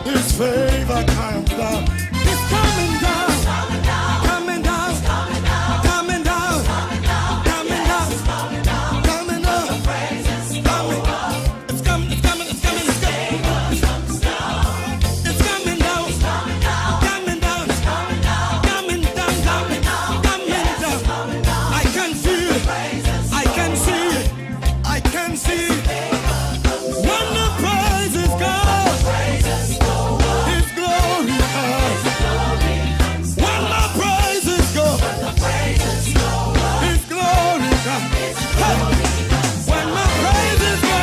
His favor comes down. It's coming down. Coming down. Coming down. Coming down. Coming down. Coming. It's coming. It's coming. It's coming. It's coming. It's coming down. Coming down. Coming down. Coming coming down. I can feel it. I can see it. I can see it. When the praises go, His glory comes. When the praises go, His glory comes. Hey! When my praises go,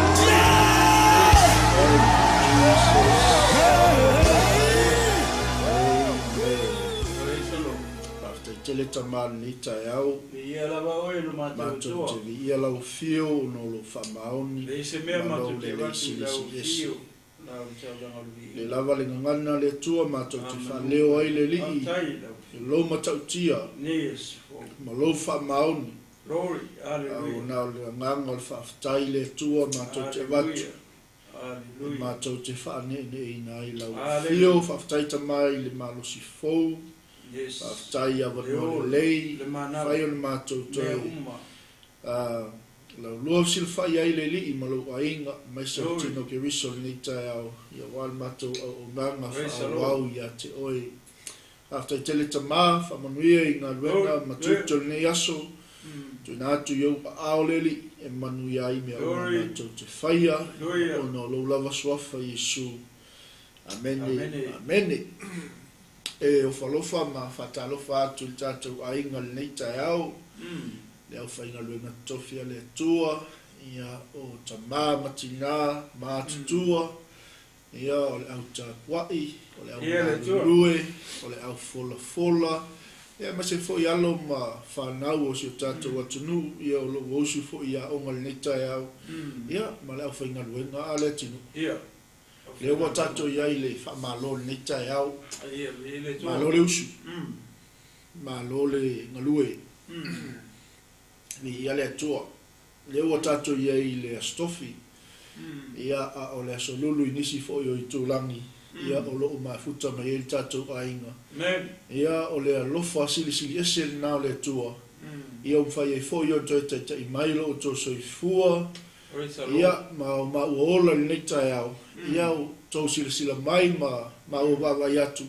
yeah! Thank you, Jesus. Amen. Praise the Lord. Faafetai tele tama lenei taeao. Viia lava oe lo matou Matou Atua. te viia lau afio ona o lou faamaoni Leai se mea ma lou matou te lelei avatu i lau silisiliese. afio, lau taulaga o le Le viiga. lava le gagana a le Atua matou te Amanu. faaleo ai le Alii Faafetai i lau i afio. lou matautia Nei aso fou. ma lou faamaoni. Glory, A hallelujah. ua na o le agaga o le faafetai i le Atua matou te avatu. Hallelujah. E Hallelujah. matou te faaneeneeina ai lau Hallelujah. afio. Faafetai tama i le malosi fou. Yes. Faafetai i Le avanoa ola, lelei. le manava, Fai o le matou mea toe uma. laulua fesilafai ai le Alii ma lou aiga, aemaise o le Glory. tino Keriso i lenei taeao, ia aua le matou auaunaga Praise the Lord. faaauau ia te oe. Faafetai tele tama, faamanuia i galuega Glory. ma tiute o lenei aso, Mm. tuuina atu i ou aao le Alii e manuia ai mea uma Glory. matou te faia, Hallelujah. ona o lou lava suafa Iesu. Amene. Amene. Amene. E ofalofa ma faatalofa atu i le tatou aiga i lenei taeao, Mm. le aufaigaluega totofi a le Atua, ia, o tama ma tinā ma atutua, ia, o le au tapuai, o le au Ia le Atua. galulue, o le au folafola, ia, aemaise foi alo ma fanau o si o tatou atunuu, ia, o lo o ua usu foi i aoga i lenei taeao, Mm. ia, ma le aufaigaluega a le atunuu. Ia. Lea ua tatou i ai i le faamalo i lenei taeao, Ia, ia le Atua. malo le usu, Mm. malo le galue. Mm. Viia le Atua. Lea ua tatou i ai i le Aso Tofi, Mm. ia, a o le Aso Lulu i nisi foi o itulagi, ia, Mm. o lo o mafuta mai ai le tatou aiga. Amen. Ia, o le alofa silisili ese lena o le Atua. Mm. Ia, ua mafai ai foi ona toe taitai mai lo outou soifua, Praise the Lord. ia, ma o maua ola i lenei taeao. Mm. Ia, o tou silasila mai ma maua vaavaai atu,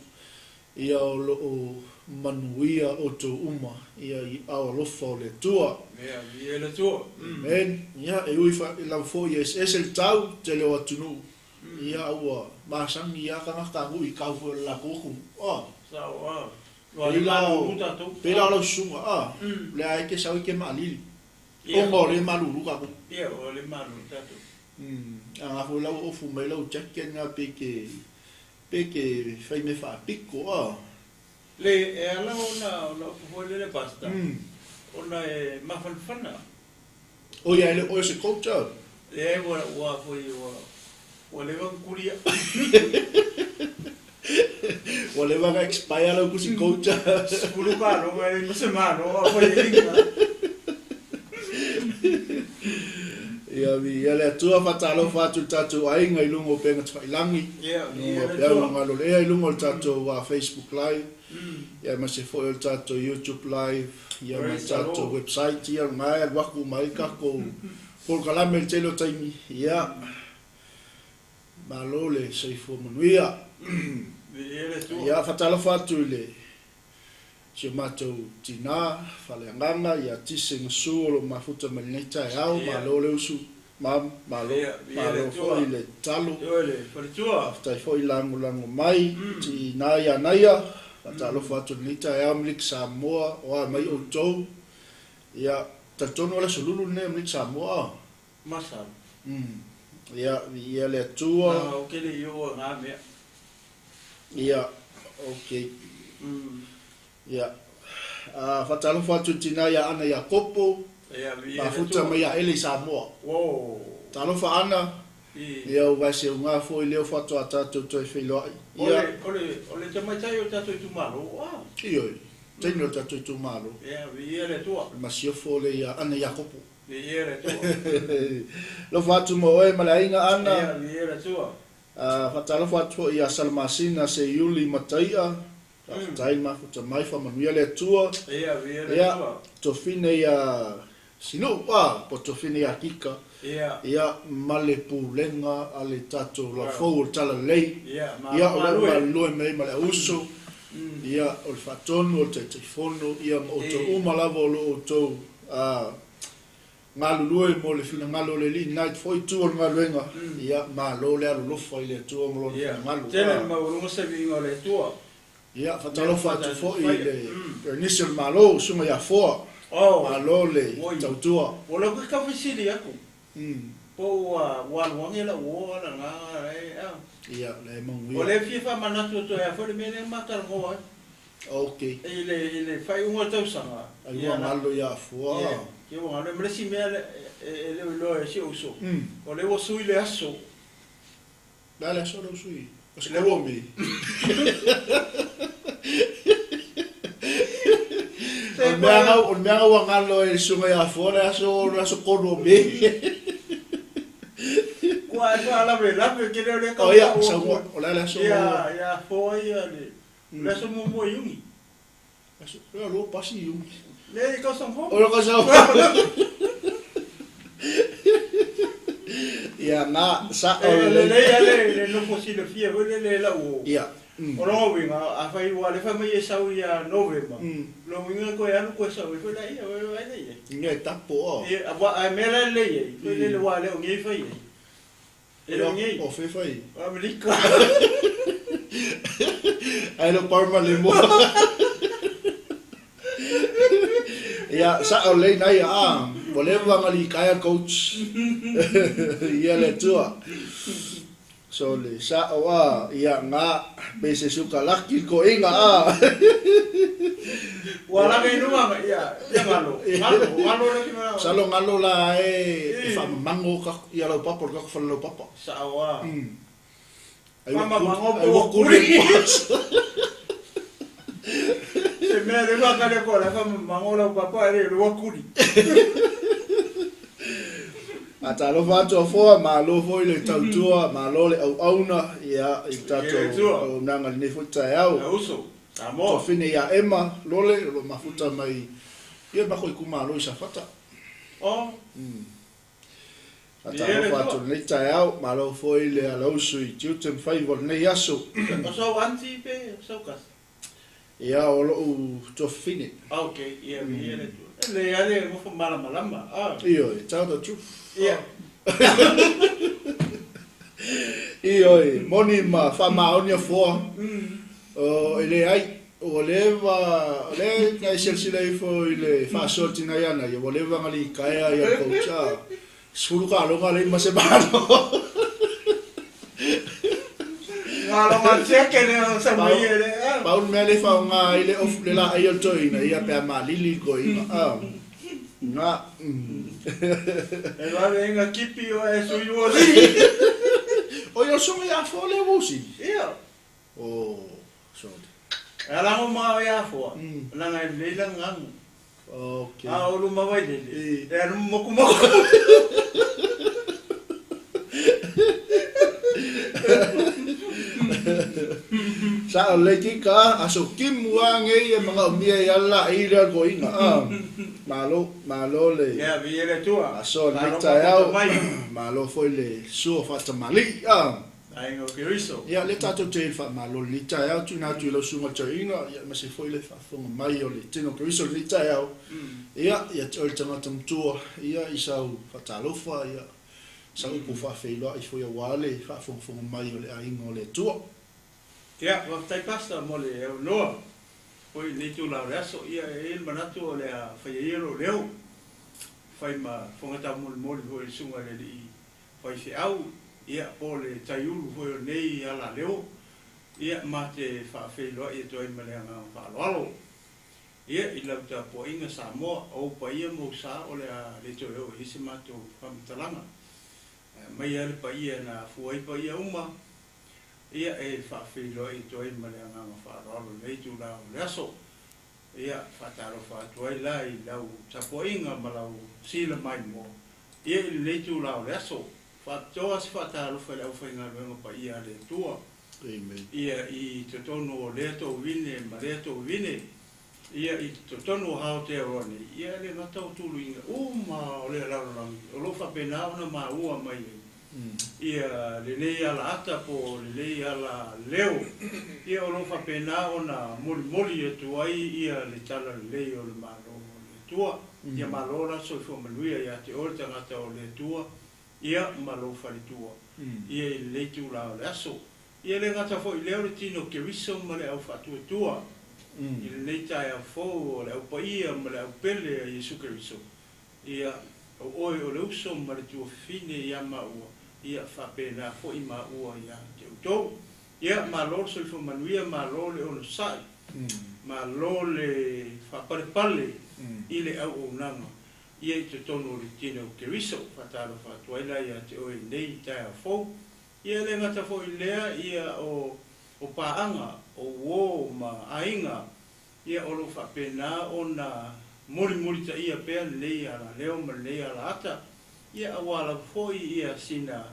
ia, o lo o manuia outou uma, ia, i ao alofa o le Atua. Ia, viia le Atua. Mm. Amen. Ia, e ui lava foi e eseese le tau, tele o atunuu. Mm. Ia, ua masagi ia tagata nuu i kau foi o le latou atunuu. Ah, Sao, ah. Ua pei le la malulu o, tatou. pei la o lau susuga, ah, Mm. lea ai ke sau i ke maalili. Ia. Ona o le malulu tatou. Ia, ua le malulu tatou. Mm. A nga foi lau ofu mai lau jacket nga pe ke pe ke fai me faapiko, ah. Le, e ala ona, ona ofu foi lele pasta. Mm. Ona e mafanafana. O ia, ele o se culture. Leai, ua, ua foi, ua, ua leva ona kulia. Ua leva ona expire lau kusi culture. Sefulu kaloga e leai ma se malo, a foi e liga. Ia, viia le Atua, faatalofa atu i le tatou aiga i luga o upega tafailangi, Ia, i viia luga o le peau Atua. na galulea, i luga o le tatou Facebook Live, Mm. ia aemaise foi o le tatou YouTube Live, ia ma le Praise the tatou Lord. website, ia lena e alu atu uma ai le tatou polokalame i le tele o taimi. Ia, malo le soifua manuia. Viia le Atua. Ia, faatalofa atu i le si o matou tinā, faleagaga, ia Tise Gasu o lo o mafuta mai lenei taeao, Ia. malo le usu, mam, malo, Ia, viia le malo Atua. foi le tatalo. Ioe le faletua. Faafetai foi lagolago mai, Mm. tinā ia Naia, faatalofa atu i lenei taeao Miliki Samoa, o a mai outou. Ia, talitonu o le aso lulu lenei o Miliki Samoa. a. Masalo. Mm. Ia, viia le Atua. Ah, ou te le i oo i ngā mea. Ia, okay. Mm. Ia. Ah, faatalofa atu i le tinā ia Ana Iakopo, Ia, viia le mafuta Atua. mai ia Ele i Samoa. Wow. Talofa Ana, I. ia ua vaeseuga foi lea faatoa tatou toe feiloai. O Ia, le, o le, o le tamaitai o tatou itumalo, ah. ioe. Teine o le tatou itumalo. Ia, viia le Atua. O le masiofo lea ia Ana Iakopo. Viia le Atua. Alofa atu mo oe ma le aiga Ana. Ia, viia le Atua. Faatalofa atu foi ia Salamasina Seiuli Mataia. Faafetai le mafuta mai, faamanuia le Atua. Ia, viia le Atua. Tofine ia Sinuu, po o Tofine ia Kika. Ia. Ia, ma le pulega a le tatou Laufou o le Talalelei. Ia, Ia, o lo o galulue mai ma le auuso. Ia, o le Faatonu, o le Taitaifono, ia, ma outou uma lava o lo o outou galulue mo le finagalo o le Alii i lena foi itu o le galuega. Ia, malo le alolofa i le Atua ma Lona finagalo. Ia, tele le maualuga se viiga o le Atua. Ia, faatalofa atu foi i le Perenisi o le Malo, Susuga ia Foa. Malo le tautua. Ua leo ke tau fesili atu. Po ua alu age lau uo ala na e a. Ia, le manuia. O lea e fia faamanatu atu ai a foi le mea lea ma talanoa ai. Ok. I le faaiuga o le tausaga. Ai ua galo ia Foa. Ia, ia ua galo. Ma le isi mea e le o iloa e si ou uso. O lea ua sui le aso. Le a le aso lea ua sui? O se 3 o Me. O le mea ua galo e le susuga ia Foa le aso, le aso 3 o Me. Ua e faalavelave tele o lea tau. Ia, saunoa, o le a le aso? Ia, ia Foa ia le, le aso muamua o Iuni. Aso, ia lua pasi Iuni. Le i tausaga fou. O le tausaga fou. Ia, na, sa'o lelei. E lelei lava le nofo silafia foi lele e lau uo. Ia. O lona uiga, afai ua alefa mai e sau ia Novema, lona uiga e toe alu toe sau ai foi laia, ua vaai la i ai. Ia e tapo o. Ia, aua a mea la e lelei ai, foi lele aua e le o nei fai ai. E le o nei. O fea fai ai? O Amerika. Ae le o Parma le moa. Ia, sa'o lelei na ia, a, ua leva ona likaea le coach. Ia le Atua. So le sa'o a, ia nga, pei se suka laki le koiga a. Ua lage i luga, ia, ia galo, galo, galo le ki mea. Masalo galo la e faamamago ka, ia laupapa o le kako fale laupapa. Sa'o a. Ai ua Faamamago ai ua po kuli. Se mea le whakare ko la faamamago laupapa e le ua kuli. Faatalofa atu a Foa, malo foi le tautua, malo le auauna, ia, i le tatou auaunaga i lenei foi taeao. Uso, Samoa. Tuafine ia Emma Lole, o lo o mafuta mai ia le makou itumalo i Safata. Oh. Faatalofa atu i lenei taeao, malo foi le alausu i tiute ma faiva o lenei aso. O sou aunty pe o sou cousin? Ia, o lou tuafafine. Ok, ia, ia le Atua. E lelei lava le nofo malamalama. Ioe, tell the truth. Ia. Ioe, moni ma faamaoni a Foa. E leai, ua leva, o lea na e silasila ifo i le faasoa tinai ana ia, ua leva ona likaea ia coach a. 10 kaloga lea ma se malo. Ngalo tieke le o sa mai e le. Pau le mea le faaaoga ai le ofu le laei o le toeaina ia pe a malili le koiga. Na. E vave ai nga kipi o e sui o li. O ia o le soga ia Afoa lea ua usili. Ia. Oh, sorry. E ala ngo ma ia Afoa. Langa e lelei langa ngagu. Ok. A o luma Vailele, e alu mokumoku. Sa'o lelei kika a, aso kimu a ngei e manaomia i ala laei lea o le koiga a. Malo, malo le Ia, viia le Atua. aso o lenei taeao, malo foi le sua faatamalii a. Aiga o Keriso. Ia, lea tatou te i le faamalo i lenei taeao, tuuina atu i lau susuga toeaina, ia aemaise foi le faafofoga mai o le tino o Keriso i lenei taeao. Ia, ia te oe le tagata matua, ia, i sau faatalofa, ia, sau upu faafeiloai foi aua le faafogafoga mai o le aiga o le Atua. Ia, faafetai Pastor mo le avanoa foi i lenei itula o le aso. Ia, e i ai le manatu o le a faia ia lou leo, fai ma fofoga taumolimoli foi i le susuga i le Alii faifeau, ia, po o le taiulu foi o lenei alaleo, ia, ma te faafeiloai atu ai ma le agaga faaaloalo, ia, i lau tapuaiga Samoa, o ou paia ma ou sa o le a le toe oo i ai se matou faamatalaga. Aumai lava le paia na afua ai paia uma, ia, e faafeiloai atu ai ma le agaga faaaloalo i lenei itula o le aso. Ia, faatalofa atu ai la i lau tapuaiga ma lau sila maimoa, ia i lenei itula o le aso. Faapitoa se faatalofa i le aufaigaluega paia a le Atua. Amen. Ia i totonu o lea tovine ma lea tovine, ia i totonu o Aotearoa nei, ia e le gata o tuluiga uma o le lalolagi o lo o faapena ona maua mai ai ia lenei alaata po o lenei ala leo, ia o lo o faapena ona molimoli atu ai ia le talalelei o le Malo o le Atua. Ia malo la le soifua manuia ia te oe le tagata o le Atua, ia ma lou faletua, ia i lenei itula o le aso. Ia e le gata foi i lea o le tino Keriso ma le au faatuatua i lenei taeao fou o le au paia ma le au pele a Iesu Keriso, ia o oe o le uso ma le tuafafine ia maua, ia faapena foi maua ia te outou. Ia malo le soifua manuia, malo le onosai, malo le faapalepale i le auaunaga ia i totonu o le tino Keriso. Faatalofa atu ai la ia te oe i lenei taeao fou. Ia e le gata foi i lea, ia o o paaga, o uo ma aiga, ia o lo o faapena ona mulimulitaia pea lenei alaleo ma lenei alaata, ia aua lava foi ia sina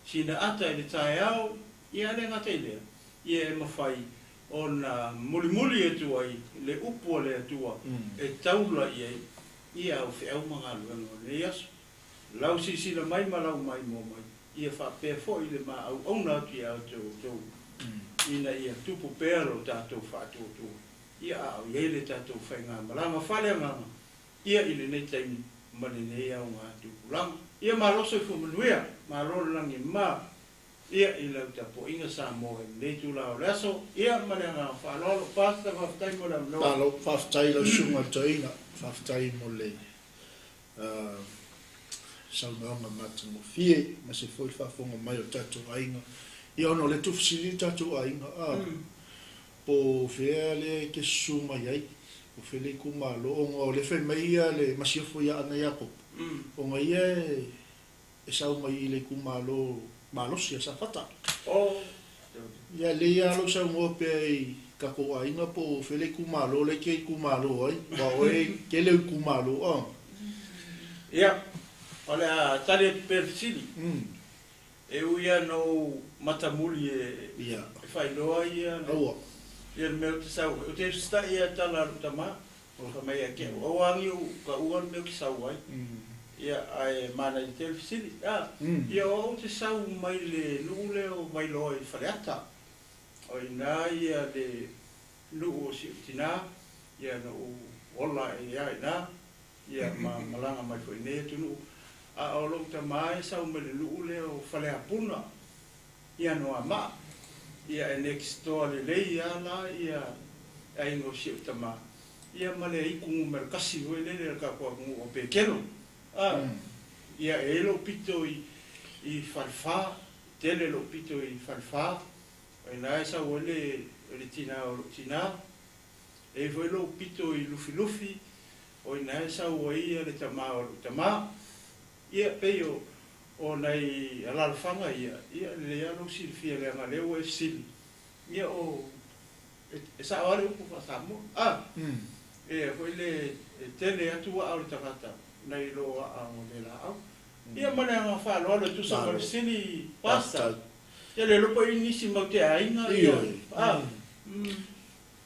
sina ata i le taeao, ia e le gata i lea, ia e mafai ona mulimuli atu ai le upu a le Atua e taula i ai ia au feau ma galuega o lenei aso. Lau silasila mai ma lau maimoa mai, ia faapea foi le ma auauna atu ia outou ina ia tupu pea lo tatou faatuatua, ia a o i ai le tatou faigamalaga faaleagaga ia i lenei taimi ma lenei aoga tupulaga. Ia malo soifua manuia, malo le lagi e mama ia i lau tapuaiga Samoa i lenei itula o le aso, ia ma le agaga faaaloalo. Pastor, faafetai mo le avanoa. Malo, faafetai i lau susuga i le toeaina, faafetai mo le saunoaga matagofie aemaise foi le faafofoga mai o le tatou aiga. Ia ona o lea e tuufesili le tatou aiga, a, po o fea lea e te susu mai ai, po o fea le itumalo, ona o lea e fai mai ia le masiofo ia Ana Iakopo, ona ia e sau mai i le itumalo malosi a Safata. Ia lelei lava lou saunoa pea i tatou aiga po o fea le itumalo lea e te itumalo ai, aua o oe e tele ou itumalo a. Ia, o le a tali atu pea le fesili. E ui lava ina ou matamuli e faailoa ia le mea ou te sau ai, ou te usitai lava i tala a lou tama. Fai mai ia te au, aua agi ou taua le mea ou te sau ai. Ia, ae manaia tele le fesili. A, ia o au ou te sau mai le nuu lea o Vailoa i Faleata. O i ina ia le nuu o si ou tina, ia na ou ola ai lava i ina, ia ma malaga mai foi i nei atunuu. A o lou tama e sau mai le nuu lea o Faleapuna, i Anoamaa. Ia e next door lelei lava la ia aiga o si ou tama, ia ma le aiku numera tasi foi lele a le tatou atunuu o Pekelo. A, ia e i ai lou pito i i Falefa, tele lou pito i Falefa, o ina e sau ai le le tina o lou tina. E i ai foi lou pito i Lufilufi, o ina e sau ai ia le tama o lou tama. Ia, pei o, o nai alalafaga ia, ia, e lelei lava lou silafia leaga o lea ua e fesili, ia, o, e, e sao lava le upu faa-Samoa. A, e foi le, e tele atu aa o le tagata nai lo aa o le laau. Ia, ma le agaga faaaloalo e tusa ma le fesili, Pastor. Ia, le iloa po o i ai nisi mau te aiga, ia, a,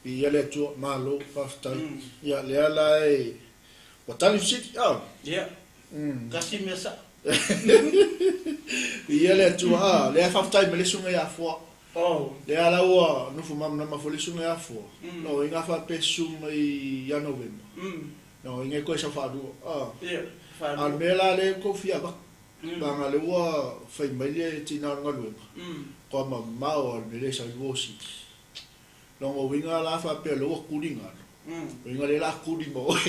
Viia le Atua, malo, faafetai. Ia, lea la e, ua tali fesili, a? Ia, tasi mea sao. Viia le Atua, a, lea e faafetai mai le susuga ia Afoa. Lea la ua nofo malamalama foi le susuga ia Afoa, no i ngā faapea susu mai ia Novema, no i ngai koe sau faalua, a. A o le mea la lea ua tou fia avatu, leaga lea ua fai mai le tina o le galuega, kua mamao lava le mea lea e sau i Luosili. Lona uiga la faapea lea ua tuli galu, uiga lea la tuli ma oe.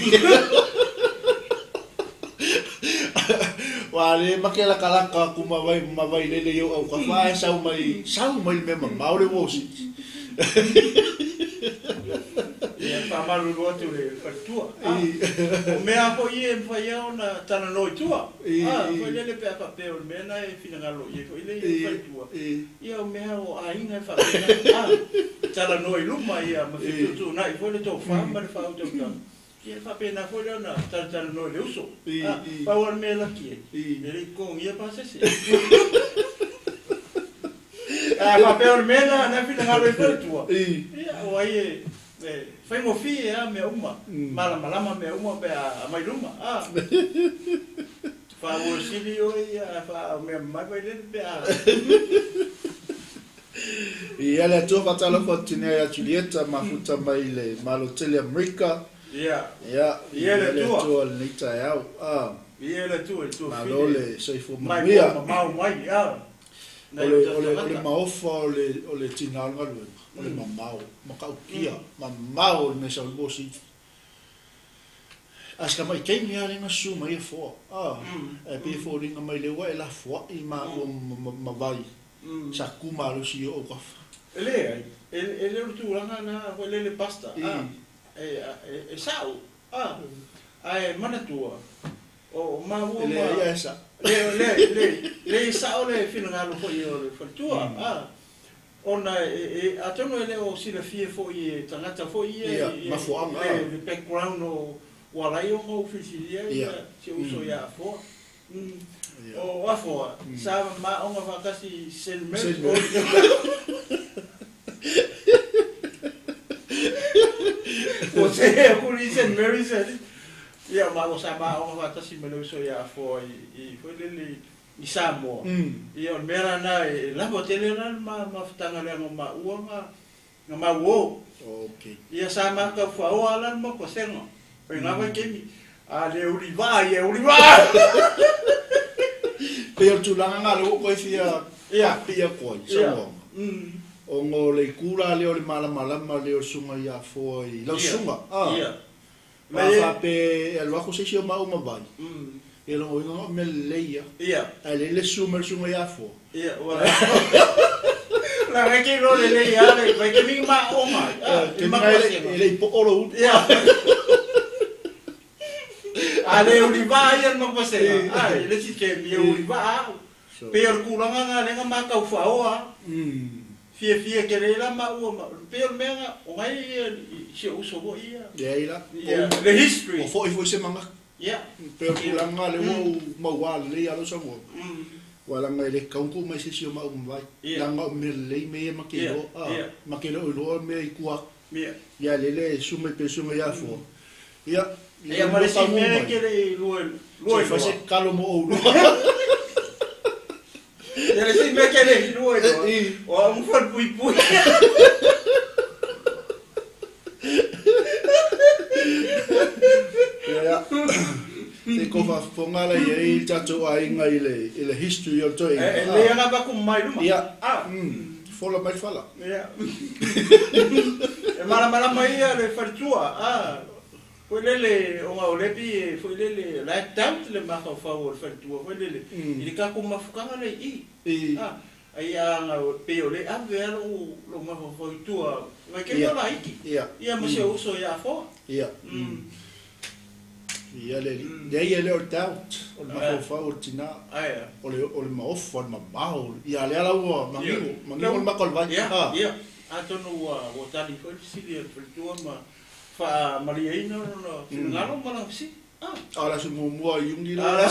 Aua lea ma te latalata atu ma vai ma Vailele i ou autafa ae sau mai sau mai le mea mamao le Wall City. Ia Faamalulu atu i le faletua. O mea lava foi ia e mafai lava ona talanoa i tua. Foi lele pe a faapea o le mea lena e finagalo i ai foi le faletua. Ia o mea o aiga e faapena. Talanoa i luma ia ma fetuutuunai foi le tofa ma le faautautaga. Ia e faapena foi lea ona talatalanoa i le uso. Pau lava le mea e laki ai, e le i totogia pasese. Ae a faapea o le mea lena na finagalo ai foi le tua, ia o ai e faigofie lava mea uma, malamalama mea uma pe a aumai luma. Faamuasili oe ae faaumea mai Vailele pe a. Ia le Atua faatalofa atu tinei ia Julieta mafuta mai le Malo tele Amerika. Ia. Ia, Ia le le Atua. Atua lenei taeao. Ah. Ia le Atua i tua Malo le soifua mai manuia. Po mamao mai. Ah. O le, o le, o le maofa o le, o le tina o le galuega, o le mamao, matautia, mamao o le mea sau i le mosi. A se tamai taimi lava lea na susu mai ai Afoa. Ah, ae pei e foliga mai lea ua e lafoai maua ma vai sa tu malosi i ou autafa. E leai, e le o le tulaga lena foi lele Pastor, a, e sa'o, a, ae manatua, o maua ma. E leai ae sa'o. Le, le, le, e sa'o le finagalo foi o le faletua, a, ona e, atonu e le o silafia foi e tagata foi ia Ia, mafuaaga, a. le background o ua ala ai ona ou filisilia ia si ou uso ia Afoa. O Afoa, sa maaoga faatasi i Saint Mary's. Saint Mary's. Ua see aku i Saint Mary's ali. Ia, ma ua sa maaoga faatasi ma le uso ia Afoa i foi lele i Samoa. Ia, o le mea lena e lava tele la le mafutaga leaga o maua na mauō. Ia sa matau whaoa la le makuasega. O i ngā vaitaimi, a le uli vaa ia uli vaa. Pei o le tulaga lena lea ua ou toe fia paapii atu ai saunoaga, ona o le itu la lea o le malamalama lea o le susuga ia Afoa i lau susuga, a a faapea e alu atu se isi o maua ma vai, ia lona uiga na o mea lelei ia, ae lelei le susu mai o le susuga ia Afoa. Ia, ua la ke ro le le ia le vai ke mi ma o mai. Ke mai e le i po'o lou utu. Ia. A le uli vaa ia le makuasega. A le si ke mi uli vaa. Pei o le tulaga lena lea na matau faaoa. Fiafia tele la maua ma pei o le mea na o nai ia si ou uso foi ia. Leai la. Ia, le history. Ua foi foi se manatu. Ia. Pei o le tulaga lena lea ua ou maua lelei lava lau saunoaga. Aua leaga e le tatau ona tuu mai se isi o maua ma vai. Leaga o mea lelei mea ia ma te iloa. Ma te le o iloa mea i tua atu. Ia lele e susu mai pea le susuga ia Afoa. Ia, Ia ma le isi mea e te le i lua lua iloa. Se i fai se tatalo mo oulua. Ia le isi mea e te le i lua iloa, o au ma Falepuipui. Ia, se i kou faafofoga la i ai le tatou aiga i le history o le toeaina. E lelei lava avatu mai luma. Ia, fola mai le fala. Ia. E malamalama ia le faletua, a. Foi lele, ona o lea pei e, foi lele, la e doubt le mafaufau o le faletua foi lele, i le tatou mafutaga lea i i. A, ai a na, pei o lea e ave lava lou, lou mafaufau i tua, vaitaimi o laiti. Ia ma si ou uso ia Afoa. Ia. Ia le, leai e le o le doubt, o le mafaufau o le tina, o le, o le maofa, o le mamao, ia lea la ua manino, manino le maka o le vai. Ia, ia. Atonu ua, ua tali foi le fesili a le faletua ma faamalieina lona finagalo ma lana fesili. A o le aso muamua o Iuni la.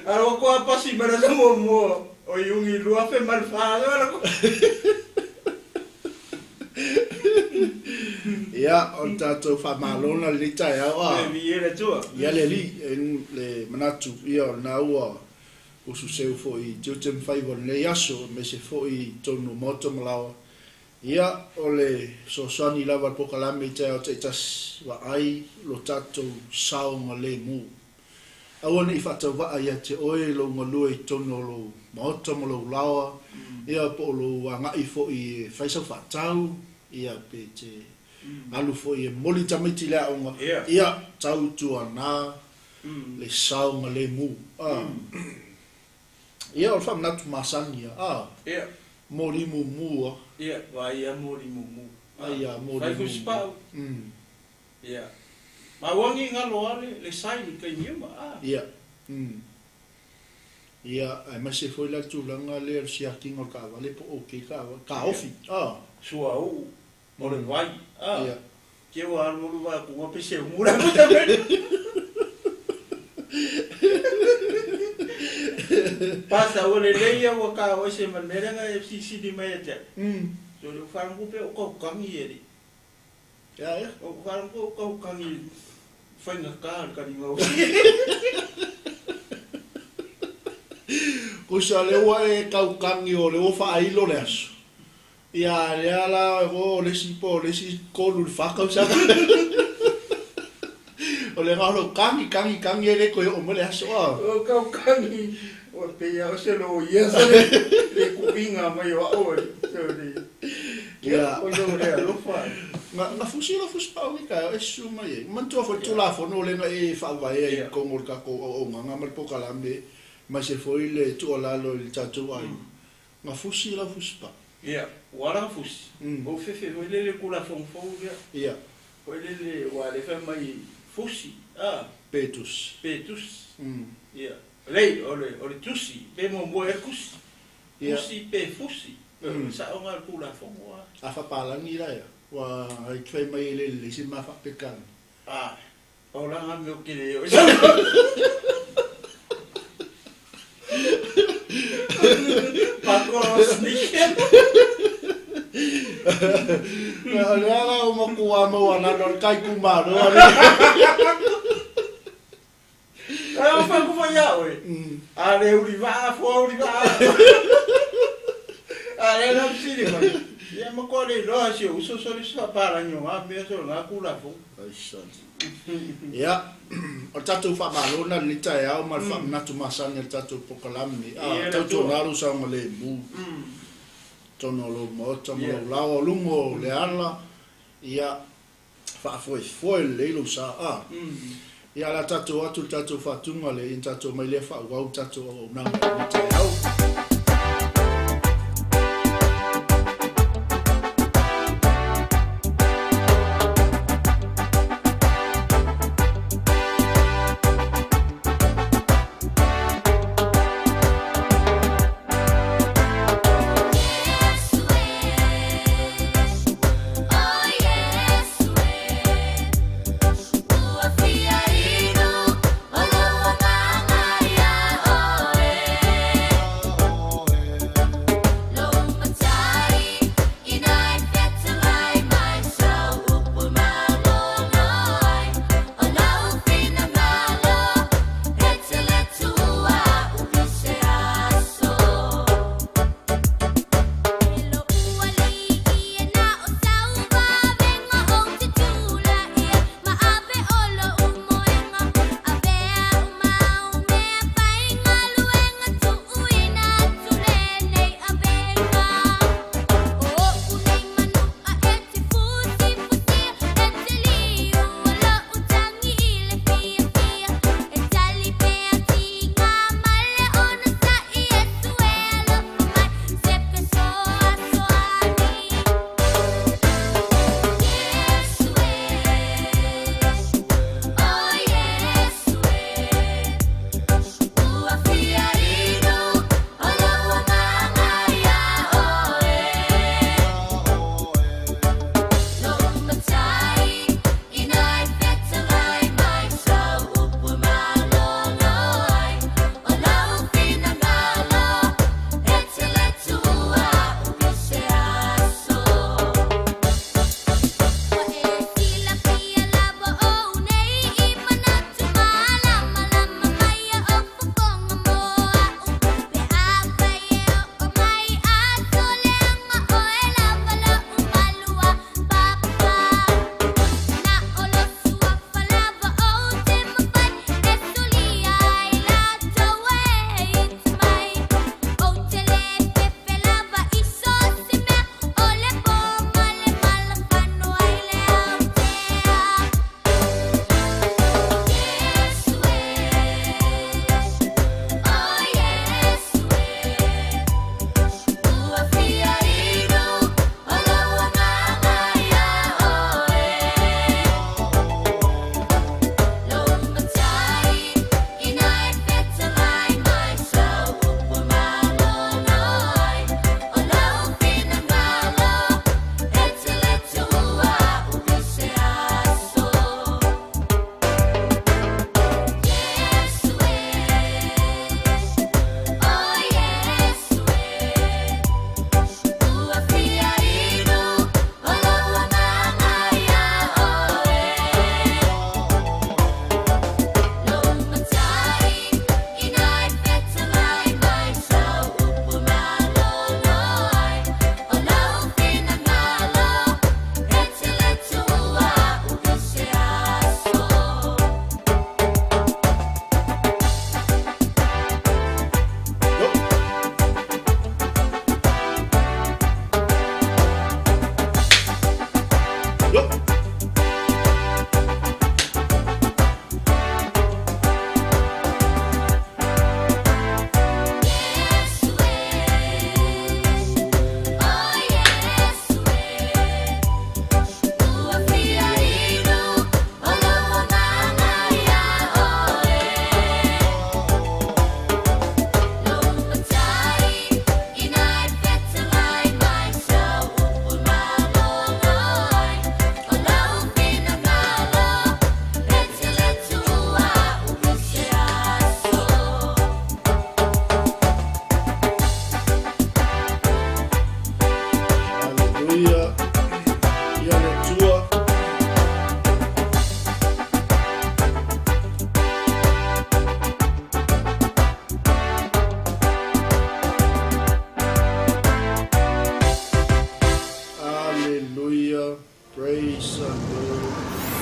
Alu atu a pasi mai le aso muamua o Iuni 2004. Ia, o le tatou faamalo lena i lenei taeao a. Viia le Atua. Ia le Alii, e le manatu, ia o lena ua ususeu foi i tiute ma faiva o lenei aso, aemaise foi i totonu o maota ma laoa. Ia, o le fesoasoani lava a le polokalame i taeao taitasi, vaai lo tatou saogalemu. Aua ne i faatauvaa ia te oe lou galue i totonu o lou maota ma lou laoa, ia po o lou agai foi e fai sau faatau, ia pe te alu foi e moli tamaiti i le aoga, ia tautuana le saogalemu. Ia, o le faamanatu masani ia. Moli mumu a. Ia, vaai a moli mumu. Ai a moli Fai mumu. fusipau. Ia. Ma ua agi galo a le le sign i taimi uma, a. Ia. Ia, aemaise foi la le tulaga lea o le siakiga o le taavale po o ok taavale, taofi, a. Suauu o le vai, a. Ia. Ke ua alualu vae atu pe se umu la puta mele. Pasa ua lelei ia ua ka o se ma le mea lea na e fesilisili mai ia te au. So le faalogo pea o kaukangi e le. Ia ia. O faalogo o kaukangi faigata le taliga o. Kusa lea ua e kaukangi o lea ua faailo le aso. Ia lea la o le isi po o le isi 3 i le 4 tausaga. O le galo kangi kangi kangi e le toe oo mai le aso a. O kaukangi ua pei lava o se loia sa le le kuiga mai o au e so le. Ia. O lo le alofa. Na na fusi la fusi pau i taeao e susu mai ai. Manatua foi le Tulafono lea na e faavae ai i totonu o le tatou auaunaga ma le polokalame aemaise foi le tuualalo i le tatou aiga. Na fusi lau fusipau. Ia, ua ala fusi. Ou fefe foi lele Tulafono fou lea. Ia. Foi lele ua le fai mai fusi, a. Pe tusi. Pe tusi. Ia. Lei, o le, o le tusi, pe muamua ea le tusi. Ia. Tusi pe fusi. O le saoga o le Tulafono a. A faapalagi la ia, ua ai fai mai e le lelei se ma faapekani. A, paulaga mea ou te le o. O lea la ua matua maua lalo o le tai itumalo a le. Ae ua fai atu foi ia oe. A le ulivaa fua ulivaa. A lea la fesili mai. Ia matua le iloa si ou uso sole se faapalagi o na mea sole na Tulafono. Ia, o le tatou faamalo lena i lenei taeao ma le faamanatu masani a le tatou polokalame. A, tautuana lou saogalemu i totonu o lou maota ma lou laoa o luga o le ala, ia, faafoefoe lelei lou sa. A, ia, o le a tatou o atu i le tatou faatuga le ina tatou mai lea faaauau le tatou auaunaga i lenei taeao.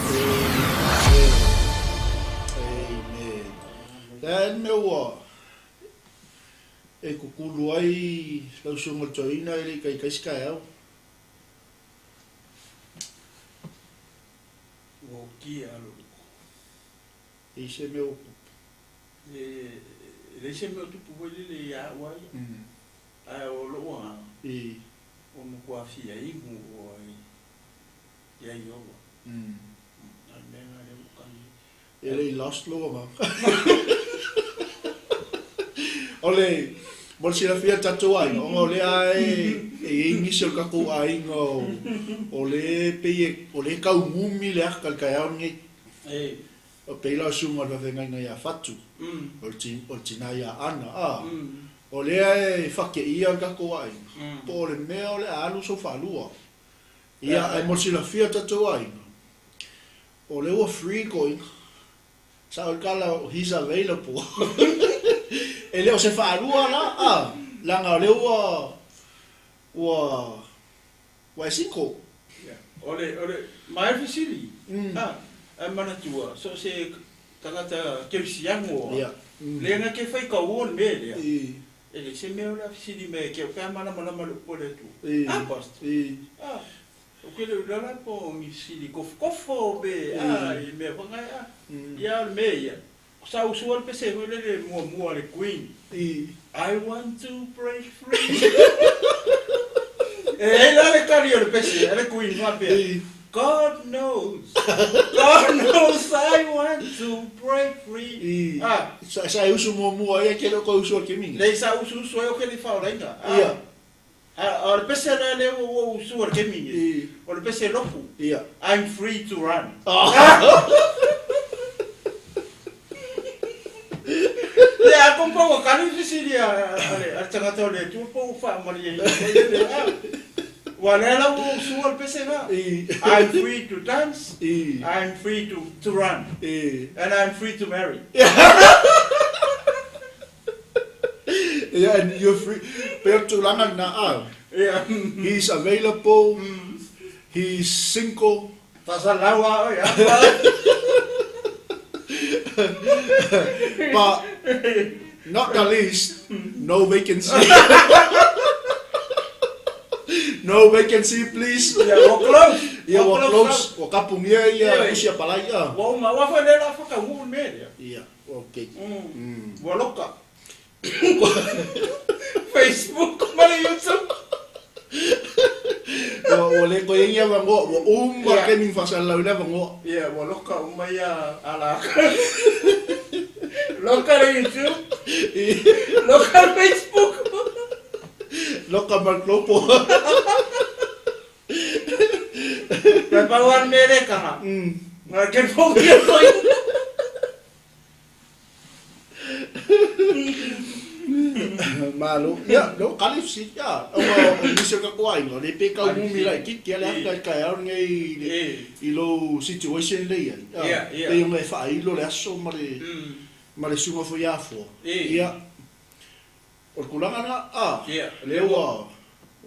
Amen. Amen. Le a le mea ua e kukulu ai lau susuga i le toeaina e le i kaikai se taeao. Ua okia lou. E i se mea ua tupu. E leai se mea o tupu foi lele ia au a ia. Ae o lou agaga, ua matua fia inu oe ia Iowa. A o le mea lena lea ua tali ai. E le i lost lou agaga. O le, mo le silafia e le tatou aiga, ona o lea lava e i ai nisi o le tatou aiga o lea e pei e, o lea e taugumi le ata i le taeao lenei. E pei la o susuga o le faafeagaiga ia Fatu, o le tina ia Ana, a, o lea e fakeia le tatou aiga, po o le mea o le a alu sou faalua. Ia, ae mo le silafia e le tatou aiga, o lea ua free le toeaina. Sao le tala, he's available. E le o se faalua la, a, leaga o lea ua, ua, Ua e single? Ia, o le, o le, ma e fesili, a, ae manatua, so o se tagata kerisiano a, le na ke fai kaua le mea lea, e leai se mea o le a fesili mai ai ke au pe a malamalama le upu a le Atua. A, Pastor? A, ou ke le ulala po o ni fesili kofokofo me, a, i mea foi na e, a. Ia, o le mea ia, sa usu a le pese foi lele muamua a le Queen, I want to break free. E ai la le tali o le pese a le Queen faapea, God knows, God knows I want to break free. Ah. Sa e usu muamua ai, ke le o koe usu a le kemina? Leai, sa usu usu ai o ke le faolaina. Ah. A o le pese la lea ua ou usua i le taimi nei, o le pese loku, I'm free to run. Ia, a kompa ua kali le fesili a le tagata o le Atua po ua faamalieina foi le a. Ua lea la ua ou usua le pese la. I'm free to dance, I'm free to run, and I'm free to marry. Yeah, and you're free. Pei o le tulaga lena, a. Yeah. He's available. He's single. Faasalalau lava oe, a. But not the least, no vacancy. No vacancy, please. Ia, ua close. Ia, ua close. Ua kapungia ia pusi a palai, a. Ua uma, ua foi lea la whakaū le mea lea. Ia. Ok. Ua loka. Facebook ma le YouTube. Ua le koe ia vangoa, ua uma ke ni whasalalau le vangoa. Ia, ua loka uma ia ala. Loka le YouTube. Loka le Facebook. Loka ma le Globo. Pe pau a le mea le kaha. Nga ke pongi a koe. Malo. Ia, no, kale fsi, ia. O o nisi o ka koainga, le pe kau mumi lai kiki ale aka i kai au nei i lou situation le ia. Ia, ia. Pe yonga e whaailo le aso ma le, ma le sunga fo ia afoa. Ia. O le tulaga lena, a, lea ua,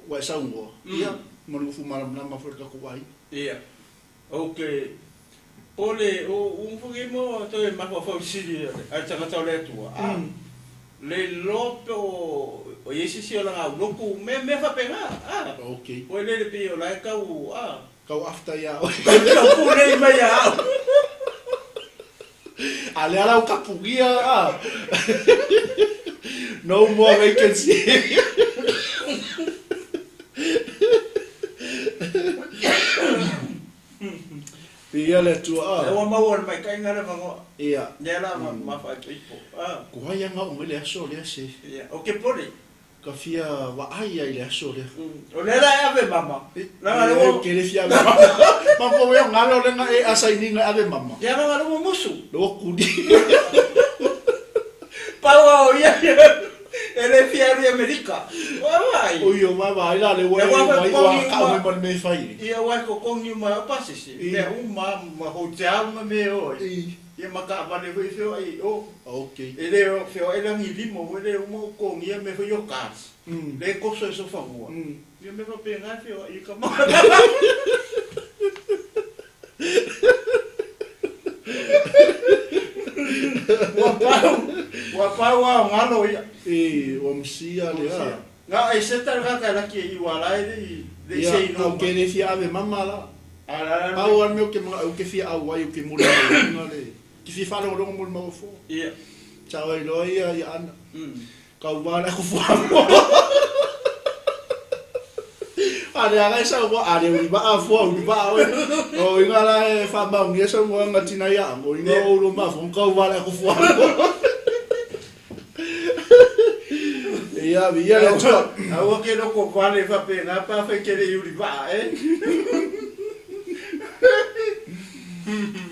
ua e saunoa, ia, ma le ufu malamalama foi i le tatou aiga. Ia. Ok. O le, o ua mo toe mafaufau sili a le tagata o le Atua, a, le iloa pe o, o i ai se isi o lana aulotu, mea, mea faapena, a. Ok. Foi lele pei o la e tau, a. Tau after ia oe. Tau pulei mai ia au. A lea la ua kapugia a. No more vacancy. Viia le Atua a. Ua maua le maikaʻiga le avanoa. Ia. Lea la ma faaipoipo. A. Ko ai anga o mai le aso lea se. Ia. O ke pole. Ka fia vaai ai i le aso lea. O lea la e ave mama. Leaga le ua. Ke le fia ave mama. Ma po e o ngalo le nga e asaini nga ave mama. Ia leaga le ua musu. Le ua kuli. Pau a o ia e le fia alu i Amerika. Ua vaai. Oi o vai vaai la le ua e vai ua kau mai ma le mea e fai ai. Ia ua e kokongi uma o pasese. Mea uma ma hotel ma mea o ai. Ia ma taavale foi e feoai i o. Ok. E le feoai lagi lima foi le uma o togia mea foi o cars. Le koso e sofanua. Ia mea faapena e feoai i ka Ua pau lava o galo ia. E ua masia le a. Na o Eseta le tagata e laki i ua la e le i le i Ia, sei ou numa. te le fia ave mama la. A la la. Pau lava le mea ou te manao ou te fia auai ou te molimauina le te fia faalogologo molimau fua. Ia. Sao ai loa ia ia Ana. Kauvā le aku fuamoa. A le aga e saunoa, a le ulivaa fua, ulivaa oe. O uiga la e faamaonia saunoaga tina ia Ana, o uiga o ulu mafoga kauvā le aku fuamoa. Ia, viia le Atua. Aua ke loko vale faapena pa afai ke le i ulivaa e.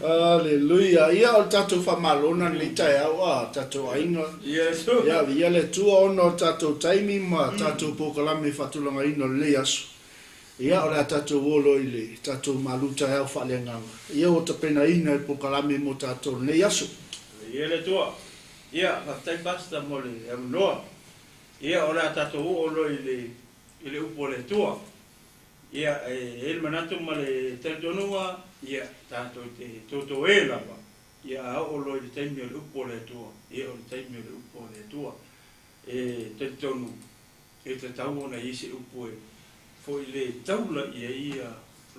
Aleluia. Ia, o le tatou faamalo lena i lenei taeao a tatou aiga. Iesu. Ia, viia le Atua ona o le tatou taimi ma tatou polokalame faatulagaina o lenei aso. Ia, o le a tatou o loa i le tatou malu taeao faaleagaga. Ia, ua tapenaina le polokalame mo tatou i lenei aso. Viia le Atua. Ia, faafetai Pastor mo le avanoa. Ia, o le a tatou oo loa i le i le upu a le Atua. Ia, e i ai le manatu ma le talitonuga, ia, tatou te totoē lava, ia a oo loa i le taimi o le upu a le Atua, ia o le taimi o le upu a le Atua. E talitonu, e tatau ona i ai se upu e foi le taula i ai ia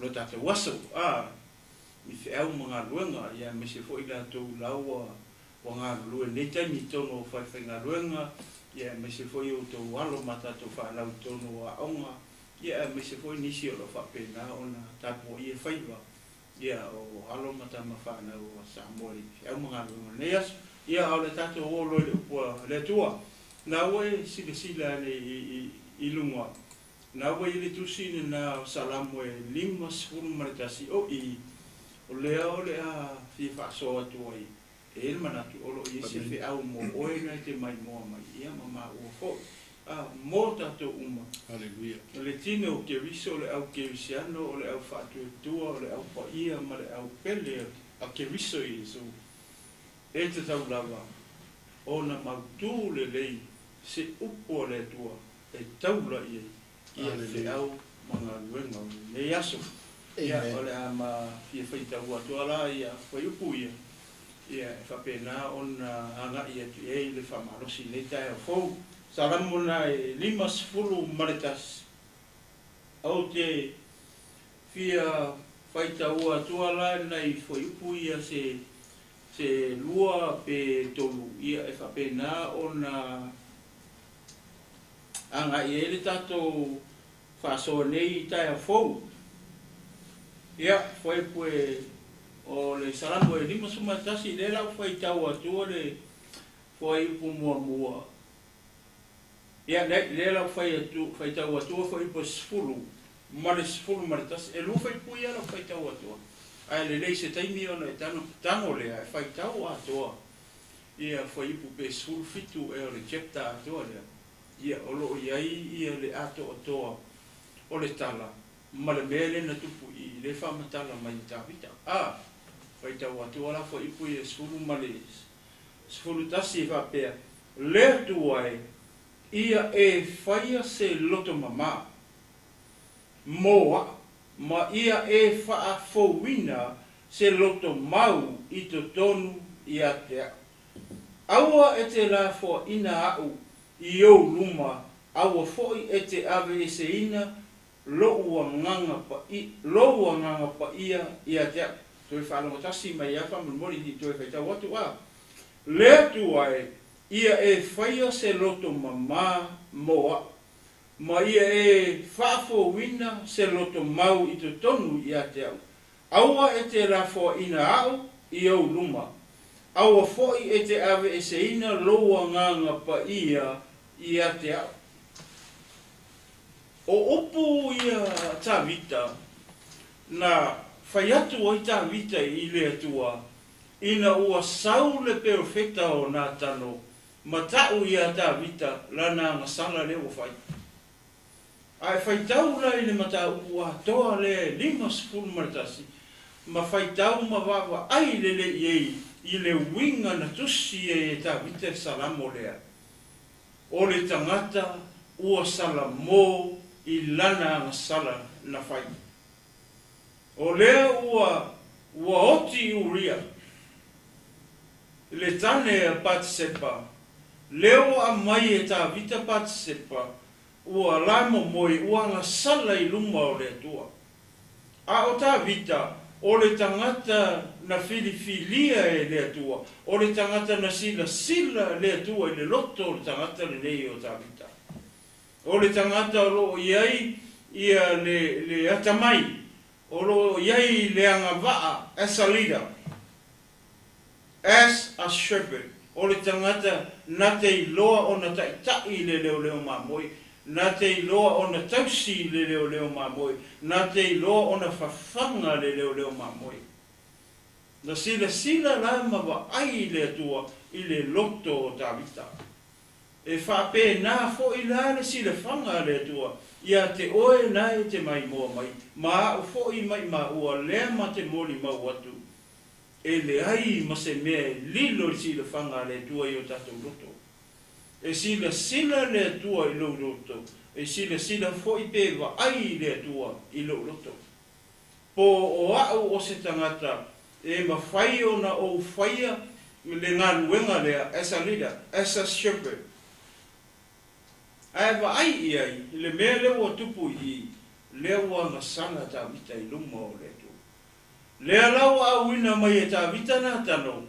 lo tatou aso, a, i feau ma galuega, ia aemaise foi latou la ua ua galulue i lenei taimi i totonu o falefaigaluega, ia aemaise foi o outou alo ma tatou fanau i totonu o aoga, ia aemaise foi nisi o lo o faapena ona tapuaia faiva, ia o alo ma tama fanau a Samoa i feau ma galuega o lenei aso. Ia a o le tatou o loa i le upu a le Atua, na ua e silasila ane i luga, na ua i ai le tusi lena o Salamo e 51, o i, o lea o le a fia faasoa atu ai. E i ai le manatu o lo o i ai se feau mo oe na e te maimoa mai, ia ma maua foi, a, mo tatou uma. Aleluia. O le tino o Keriso, o le au kerisiano, o le au faatuatua, o le au paia ma le au pele a Keriso Iesu, e tatau lava ona mautū lelei se upu a le Atua e taula i ai ia feau ma galuega o lenei aso. Ia, Amen. o le a ma fia faitau atu la ia fuaiupu ia, ia e faapena ona agai atu i ai le faamalosi i lenei taeao fou. Salamo lena e 51. Ou te fia faitaua atua la nai fuaiupu ia se se lua pe tolu ia e faapena ona agai ai le tatou faasoa nei i taeao fou. Ia, fuaiupu e o le Salamo e 51, lea la ua faitau atua le fuaiupu muamua. Ia, lea la ua fai atu, faitau atua fuaiupu e 10 ma le 11. E lua fuaiupu ia la ua faitau atua. Ae lelei se taimi ona e tago lea e faitau atoa ia fuaiupu pe 17 ea o le chapter atoa lea. Ia, o lo o i ai ia le atoatoa o le tala ma le mea lea na tupu i le faamatala mai e Tavita. A, faitau atua la fuaiupu ia 10 ma le 11 e faapea, Le Atua e, ia e faia se loto mamā mo a'u, ma ia e faafouina se loto mau i totonu ia te a'u. Aua e te lafoaina a'u i ou luma, aua foi e te aveeseina lo'u agaga paia, lou agaga paia ia te a'u. Toe faalogotasi mai lava faamolemole i toe faitau atu a. Le Atua e, ia e faia se loto mamā mo a'u, ma ia e faafouina se loto mau i totonu ia te a'u. Aua e te lafoaina a'u i ou luma, aua foi e te aveeseina lou agaga paia ia te a'u. O upu ia a Tavita, na fai atu ai Tavita i le Atua, ina ua sau le perofeta o Natano ma ta'u iā Tavita lana agasala lea ua fai. A e faitau la i le mataupu atoa lea e 51, ma faitau ma vaavaai lelei i ai i le uiga na tusi ai e Tavita le Salamo lea, O le tagata ua salamō i lana agasala na fai. O lea ua ua oti Uria, le tane a Patisepa, Lea ua aumai e Tavita Patisepa, ua lamomoe, ua agasala i luma o le Atua. A o Tavita, o le tagata na filifilia e le Atua, o le tagata na silasila le Atua i le loto o le tagata lenei o Tavita. O le tagata o lo o i ai ia le, le atamai, o lo o i ai le agavaa as a leader, as a shepherd, o le tagata na te iloa ona taʻitaʻi i le leoleo mamoe, na te iloa ona tausi i le leoleo mamoe, na te iloa ona fafaga le leoleo mamoe. Na silasila la ma vaai le Atua i le loto o Tavita. E faapena foi la le silafaga a le Atua ia te oe na e te maimoa mai, ma a'u foi maʻimaua lea ma te molimau atu, e leai ma se mea e lilo i le silafaga a le Atua i o tatou loto. E silasila le Atua i lou loto, e silasila foi pe vaai le Atua i lou loto. Po o a'u o se tagata e mafai ona ou faia le galuega lea as a leader, as a shepherd. Ae vaai i ai i le mea lea ua tupu i i, lea ua agasala Tavita i luma o le Atua. Lea la ua auina mai e Tavita Natano,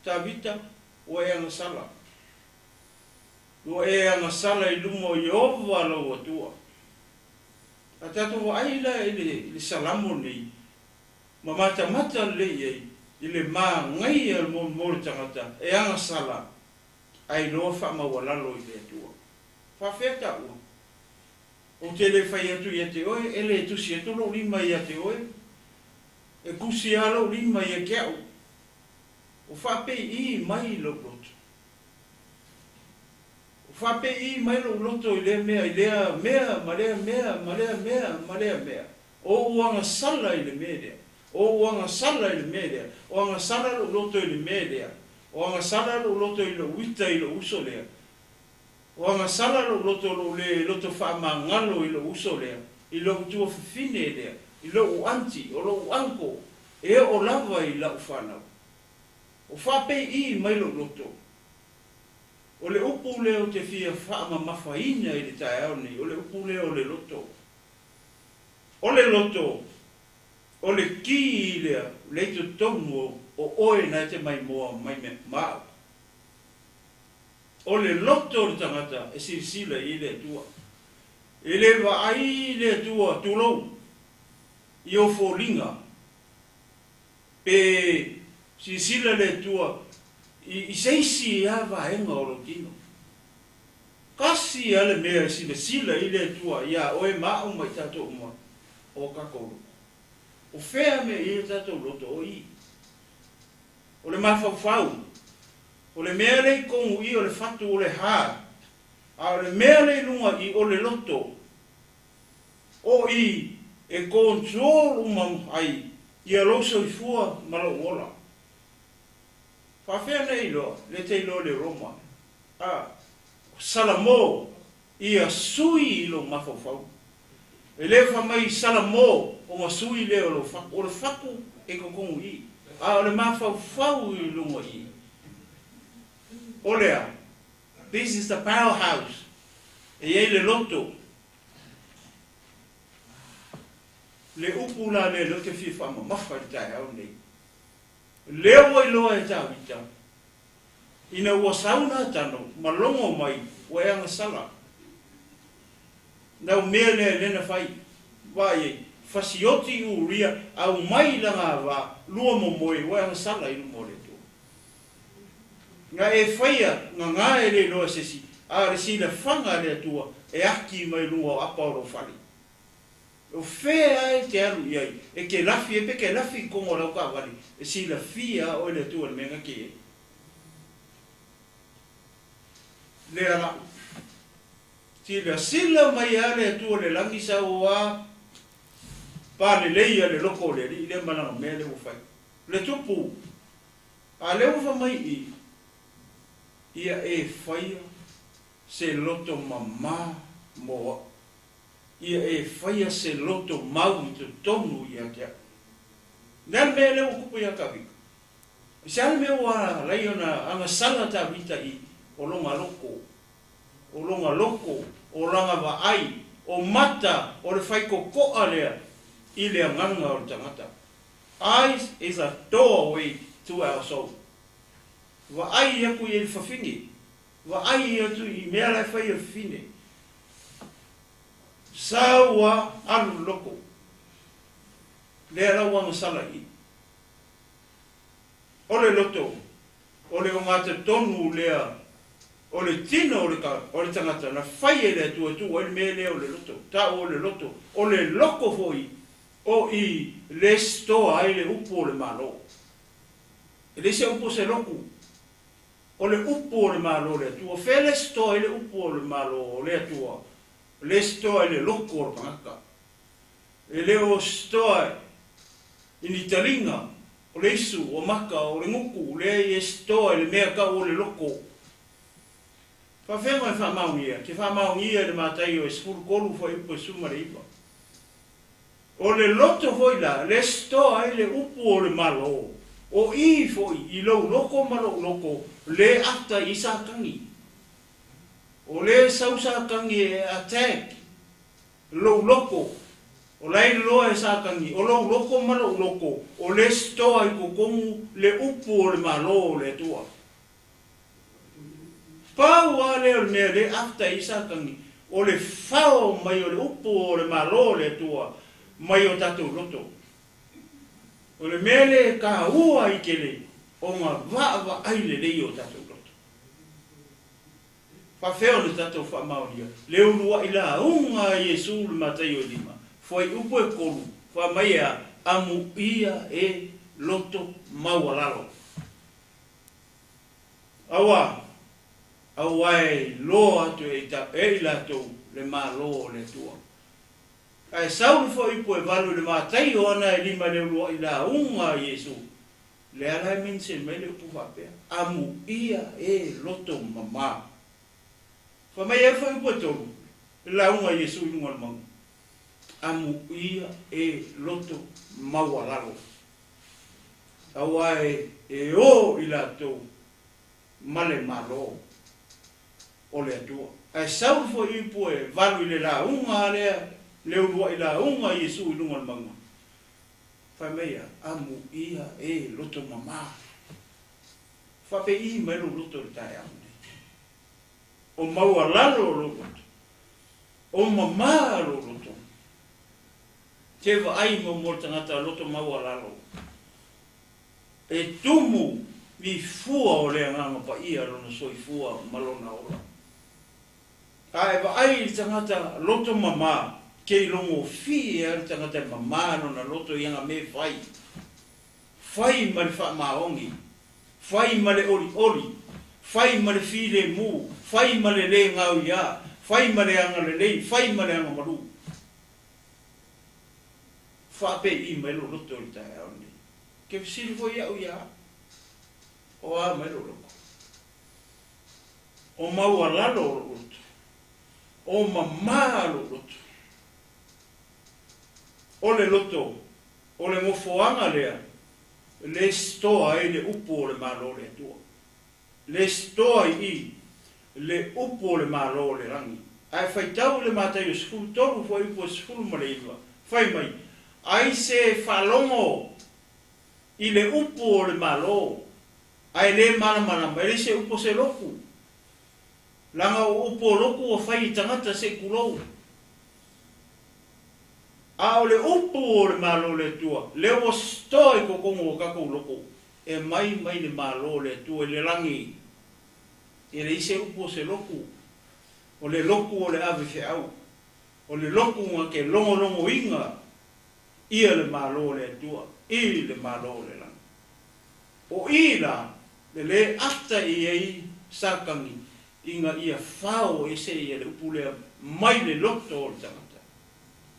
Tavita, ua e agasala. Ua e agasala i luma o Ieova lou Atua. A tatou vaai la i le, i le Salamo lenei, ma matamata lelei i ai, i le magaia mo, mo le tagata e agasala, ae iloa faamaualalo i le Atua. Faafea taua? Ou te le fai atu ia te oe, e le tusi atu lou lima ia te oe, e kusi lava lou lima ia te a'u. O faapeiī mai lou loto. O faapeiī mai lou loto i lea mea, i lea mea, ma lea mea, ma lea mea, ma lea mea. O ou agasala i le mea lea. O ou agasala i le mea lea. O agasala lou loto i le mea lea. O agasala lou loto i lou ita i lou uso lea. O agasala lou loto lou le loto faamagalo i lou uso lea, i lou tuafafine lea, i lou aunty, o lou uncle, e oo lava i lau fanau. O faapeiī mai lou loto. O le upu lea ou te fia faamamafaina i le taeao lenei, o le upu lea o le loto. O le loto, o le kī lea, lea i totonu o oe na e te maimoa mai ma a'u. O le loto o le tagata e silasila i ai le Atua. E le vaai le Atua, tulou, i ou foliga, pe silasila le Atua i, i se isi lava vaega o lou tino. Tasi lava le mea e silasila i le Atua iā oe ma a'u ma i tatou uma, o tatou loto. O fea mea i ai o tatou loto? O i. O le mafaufau. O le mea lea i totonu i o le fatu o le heart, a o le mea lea i luga i o le loto. O i e control uma ai ia lou soifua ma lou ola. Faafea na e iloa? Lea e te iloa le Roma. A, Salamo ia sui i lou mafaufau. E le fai mai Salamo ona sui lea o lou fatu. O le fatu e totonu i i, a o le mafaufau i luga i i. O le a? This is the powerhouse. E i ai le loto. Le upu la lea lea ou te fia faamamafa i le taeao lenei. Lea ua iloa e Tavita, ina ua sau Natano ma logo mai, ua e agasala. Nau mea lea e le na fai, vaai ai, fasioti Uria, aumai lana ava, lua momoe, ua e agasala i luma o le Atua. Na e faia gagā e le iloa e se isi, a o le silafaga a le Atua e aki mai luga o apa o lou fale. O fea a e te alu i ai, e te lafi ai pe te lafi i totonu o lau taavale, e silafia a oe le Atua i le mea na te i ai. Lea la. Silasila mai a le Atua o le lagi sau a palelei a le loko o le Alii lea ma lana mea lea ua fai. Le tupu, a lea ua fai mai i, ia e faia se loto mamā mo a'u. Ia e faia se loto mau i totonu ia te a'u. Le a le mea lea ua tupu iā Tavita? I se a le mea ua alai ona agasala Tavita i? O lona loko, o lona loko, o lana vaai, o mata, o le faikokoa lea i le agaga o le tagata. Eyes is a doorway to our soul. Vaai aku i le fafine, vaai atu i mea la e fai e le fafine. Sau lava alu i le loko. Lea la ua agasala i i. O le loto, o le ogatotonu lea o le tino o le o le tagata na fai e le Atua e tuu ai le mea lea o le loto, ta'u o le loto, o le loko foi o i le stoa ai le upu o le Malo. E leai se upu o se loku, o le upu o le Malo o le Atua. Fea le stoa ai le upu o le Malo o le Atua? Le stoa i le loko o le tagata. E le o stoa i ni taliga o le isu, o maka, o le guku, leai e stoa i le mea tau o le loko. Faafeaga e faamaonia? Ke faamaonia i le Mataio e 13 fuaiupu e 19. O le loto foi la, le stoa ai le upu o le Malo, o i foi i lou loko ma lou loko, le ata i Satani. O le sau Satani e attack lou loko, o la e iloa e Satani, o lou loko ma lou loko, o le stoa i totonu le upu o le Malo o le Atua. Pau lava lea o le mea le after i Satani, o le fao mai o le upu o le Malo o le Atua mai o tatou loto. O le mea le taua ai tele ona vaavaai lelei o tatou loto. Faafefea ona tatou faamaonia le uluai lauga a Iesu i le Mataio e lima, fuaiupu e tolu, fai mai e a, Amuia e loto maualalo. Aua, aua e iloa atu e i latou le Malo o le Atua. Ae sau le fuaiupu e valu i le Mataio ana e lima i le uluai lauga a Iesu, lea la e mention mai le upu faapea, Amuia e loto mamā. Fai mai ai le fuaiupu e tolu, le lauga a Iesu i luga o le mauga, Amuia e loto maualalo. Aua e o i latou ma le Malo o le Atua. Ae sau le fuaiupu e valu i le lauga lea, le uluai lauga a Iesu i luga o le mauga, fai mai ia, Amuia e loto mamā. Faapei mai lou loto i le taeao lenei. O maualalo lou loto, o mamā lou loto. Te vaai muamua le tagata loto maualalo e tumu i fua o le Agaga Paia lona soifua ma lona ola. A e vaai i le tagata loto mamā, kei logofie lava le tagata e mamā lona loto i ana mea fai. Fai ma le faamaoni, fai ma le olioli, fai ma le filemu, fai ma le lē gaoiā, fai ma le agalelei, fai ma le agamalu. Faapei mai lou loto i le taeao lenei. Ke fesili foi au ia au, o a mai lou loto? O maualalo lou loto, o mamā lou loto. O le loto, o le nofoaga lea, le stoa ai le upu o le Malo o le Atua. Le stoa i i le upu o le Malo o le lagi. Ae faitau i le Mataio 13 fuaiupu e 19, fai mai, Ai se faalogo i le upu o le Malo, ae le malamalama, e leai se upu o se loku. Leaga o upu o loku ua fai i tagata se i tulou. A o le upu o le Malo o le Atua, lea ua stoa i totonu o tatou loko, e mai mai le Malo o le Atua i le lagi. E leai se upu o se loku. O le loku o le ave feau. O le loku na te logologoina ia le Malo o le Atua i le Malo o le lagi. O i la le lē ata i ai Satani ina ia fao ese ia le upu lea mai le loto o le tagata.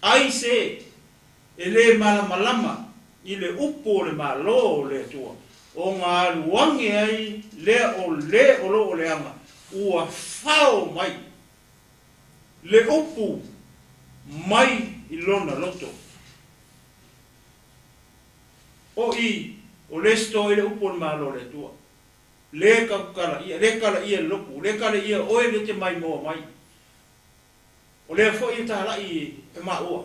Ai se e lē malamalama i le upu o le Malo o le Atua, ona alu age ai lea o lē o lo o leaga ua fao mai le upu mai i lona loto. O i, o le stoa i le upu o le Malo o le Atua. Lē tatou talaia, lē talaia e le lotu, lē talaia e oe lea e te maimoa mai. O lea foi e talai e maua.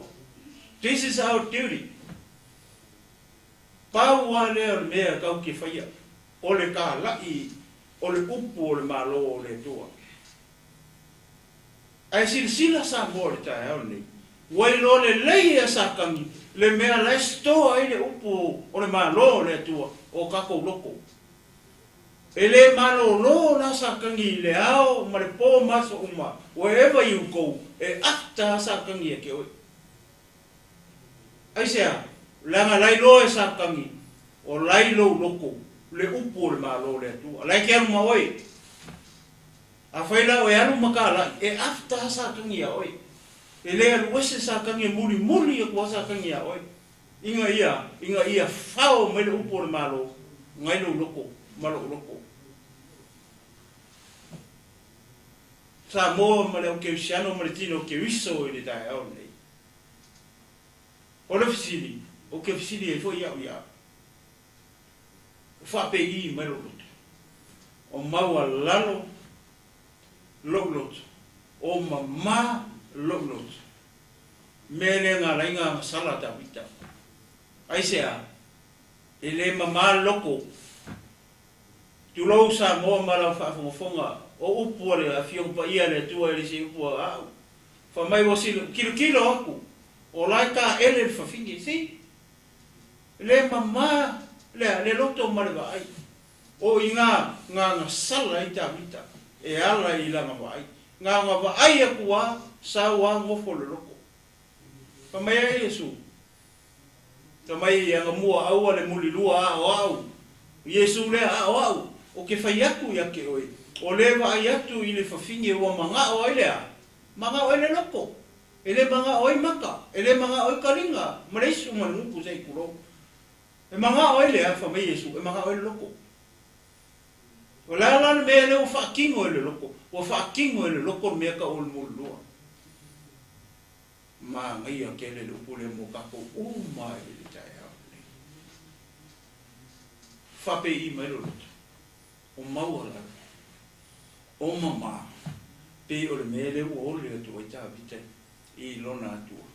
This is our duty. Pau lava lea o le mea tatou te faia, o le talai o le upu o le Malo o le Atua. Ae silasila Samoa i le taeao lenei, ua iloa lelei e Satani le mea la e store ai le upu o le Malo o le Atua o tatou loto. E le malolo la Satani i le ao ma le po ma aso uma, wherever you go, e after a Satani ia te oe. Aisea? Leaga la iloa e Satani o la i lou loto le upu o le Malo o le Atua. La e te alu ma oe. Afai la oe alu ma talai, e after a Satani ia oe. E le alu ese Satani e mulimuli atu a Satani ia oe. Ina ia, ina ia fao mai le upu o le Malo ngai lou loko ma lou loko. Samoa ma le au Kerisiano ma le tino Keriso i le taeao lenei. O le fesili, ou te fesili ai foi au ia au. O faapei mai lou loto? O maualalo lou loto, o mamā lou loto. Mea lea na ala ai na agasala a Tavita. Aisea? E le mamā le loto. Tulou Samoa ma lau faafogafoga, o upu a le Afioga Paia a le Atua e le se upu a au. Fai mai ua kilokilo aku, o la e taele le fafine. See? Le mamā lea, le loto ma le vaai. O i na na agasala ai Tavita e ala i lana vaai. Na ona vaai aku a, sau a nofo le loko. Fai mai ai Iesu, Fai mai i agamua aua le mulilua a o au. Iesu lea a o au, o ke fai atu ia te oe, o le vaai atu i le fafine ua manao ai le a? Manao ai le loko. E le manao ai maka, e le manao ai kaliga, ma le isu ma le gutu se i tulou. E magao ai le a? Fai mai Iesu, e magao ai le loko. O le a la le mea lea ua faatino e le loko? Ua faatino e le loko le mea tau o le mulilua. Manaia tele le upu lea mo tatou uma i le taeao lenei. Faapei mai lo loto, o maualalo, o mamā, pei o le mea lea ua ole atu ai Tavita i lona Atua.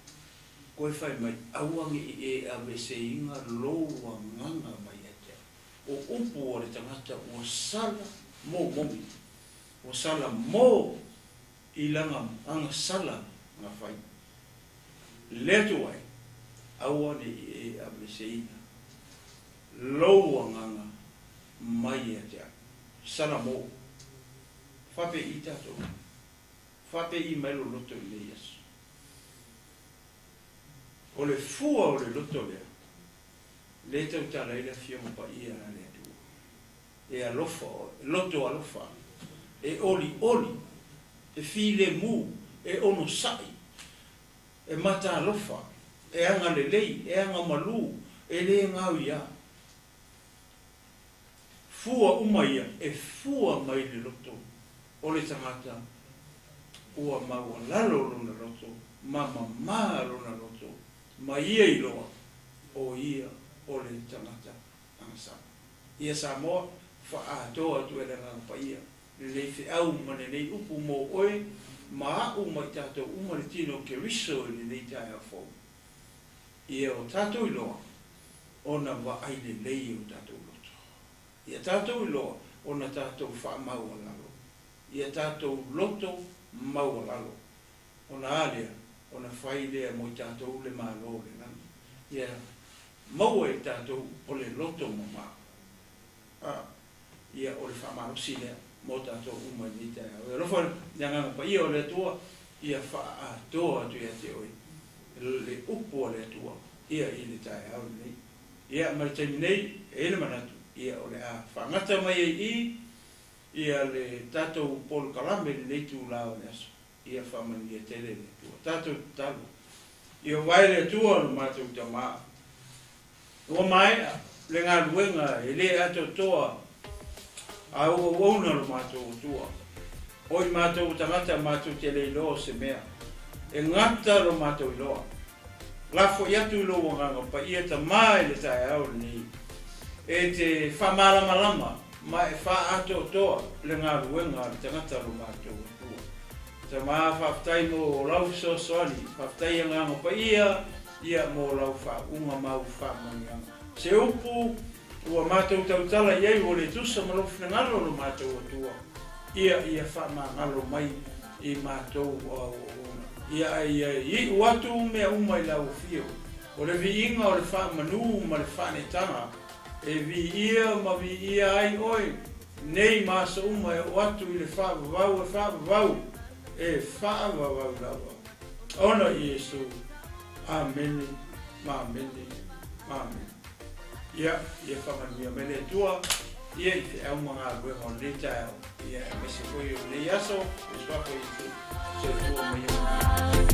Koe fai mai, Aua ne i e aveeseina lou agaga mai ia te au. O upu a le tagata ua sala mo momi, ua sala mo i lana agasala na fai. Le atu ai, aua ne i e aveeseina lou agaga mai ia te au. Sala mo. Faapei tatou. Faapei mai lou loto i lenei aso. O le fua o le loto lea, lea e tautala ai le Afioga Paia a le Atua. E alofa oe, loto alofa, e olioli, e filemu, e onosai, e matalofa, e agalelei, e agamalu, e le gaoiā. Fua uma ia e fua mai le loto o le tagata ua maualalo lona loto ma mamā lona loto ma ia iloa o ia o le tagata agasala. Ia Samoa, faaatoa atu e le Agaga Paia lenei feau ma lenei upu mo oe ma a'u ma i tatou uma le tino Keriso i lenei taeao fou. Ia o tatou iloa ona vaai lelei o tatou loto. Ia tatou iloa ona tatou faamaualalo. Ia tatou loto maualalo. Ona a lea? Ona fai lea mo i tatou le Malo o le lagi. Ia maua e i tatou o le loto mama. A, ia o le faamalosi lea mo tatou uma i lenei taeao. E alofa le Agaga Paia o le Atua ia faaatoa atu ia te oe le upu a le Atua ia i le taeao lenei. Ia ma le taimi nei, e i ai le manatu, ia o le a faagata mai ai i ia le tatou polokalame i lenei itula o le aso. Ia faamanuia tele le Atua. Tatou tatalo. Ia vae le Atua lo matou Tama. Ua maea le galuega e le atoatoa a ua auauna lo matou Atua. Oi matou o tagata matou te le iloa o se mea. E gata lo matou iloa. Lafoi atu i lou Agaga Paia Tama i le taeao lenei e te faamalamalama. ma e faaatoatoa le galuega a le tagata lo matou Atua. Tama, faafetai mo lau fesoasoani, faafetai Agaga Paia, ia mo lau faauuga ma au faamanuiaga. Se upu ua matou tautala i ai ua le tusa ma lou finagalo lo matou Atua, ia ia faamagalo mai i matou o au auauna. Ia ae ia iu atu mea uma i lau afio, o le viiga o le faamanu ma le faaneetaga, e viia ma viia ai oe nei ma aso uma e oo atu i le faavavau e faavavau, e faavavau lava. Ona o Iesu. Amene, ma amene, ma amene. Ia, ia faamanuia mai le Atua, ia i feau ma galuega o lenei taeao, ia aemaise foi o lenei aso, i le Suafa o Iesu. Soifua ma ia manuia.